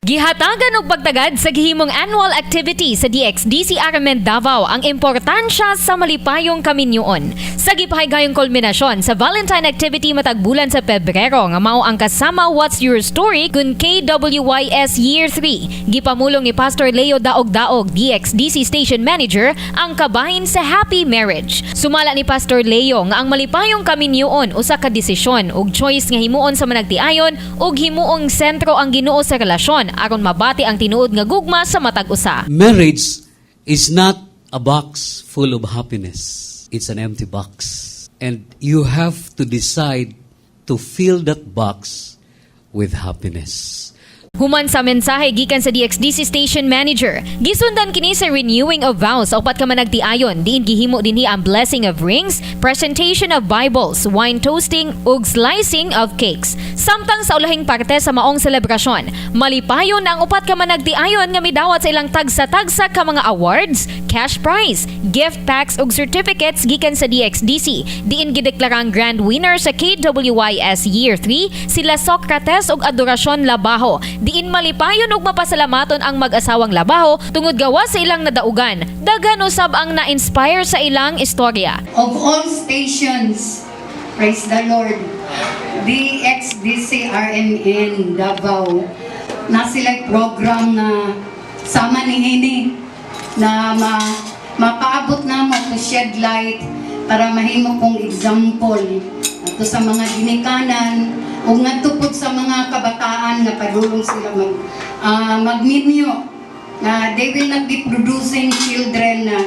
Gihatagan og pagtagad sa gihimong annual activity sa DXDC RMN Davao ang importansya sa malipayong kaminyoon. Sa gipahigayong kulminasyon sa Valentine activity matag bulan sa Pebrero nga mao ang Kasama What's Your Story kun KWYS Year 3. Gipamulong ni Pastor Leo Daog-Daog, DXDC Station Manager, ang kabahin sa happy marriage. Sumala ni Pastor Leo nga ang malipayong kaminyoon usa ka desisyon ug choice nga himuon sa managtiayon ug himuong sentro ang Ginoo sa relasyon aron mabati ang tinuod nga gugma sa matag usa. Marriage is not a box full of happiness. It's an empty box. And you have to decide to fill that box with happiness. Human sa mensahe gikan sa DXDC Station Manager, gisundan kini sa renewing of vows sa upat ka managtiayon, diin gihimo dinhi ang blessing of rings, presentation of Bibles, wine toasting ug slicing of cakes. Samtang sa ulahing parte sa maong selebrasyon, malipayon ang upat ka managtiayon nga midawat sa ilang tagsa-tagsa ka mga awards, cash prize, gift packs ug certificates gikan sa DXDC. Diin gideklarang grand winner sa KWYS Year 3 sila Socrates ug Adoracion Labajo. Diin malipayon ug mapasalamaton ang mag-asawang Labajo tungod gawa sa ilang nadaugan. Daghan usab ang na-inspire sa ilang istorya. Of all stations, praise the Lord, DXDCRMN Davao, na sila program na sama ni Hini na mapaabot na mo to shed light para mahimo kong example ato sa mga ginikanan ug ngadto pud sa mga kabataan nga padulong sila magminyo na they will not be producing children na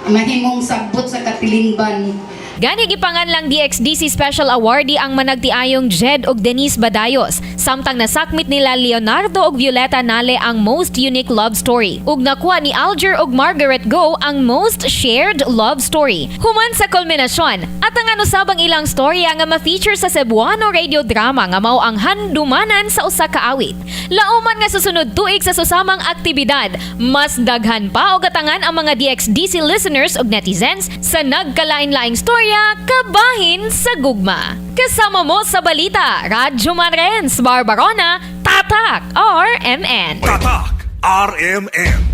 mahimong sagbot sa katilingban. Gani gipanganlang DXDC Special Awardee ang managtiayong Jed ug Denise Badayos. Samtang nasakmit nila Leonardo ug Violeta Nale ang Most Unique Love Story. Ug nakuha ni Alger ug Margaret Go ang Most Shared Love Story. Human sa kulminasyon, at ang usab ang ilang storya nga ma-feature sa Cebuano radio drama nga mao ang Handumanan sa Usa ka Awit. Lauman nga susunod tuig sa susamang aktibidad, mas daghan pa og atangan ang mga DXDC listeners ug netizens sa nagkalain-laing storya kabahin sa gugma. Kasama mo sa balita, Radyo Manrens, Barbarona, Tatak, RMN. Tatak RMN.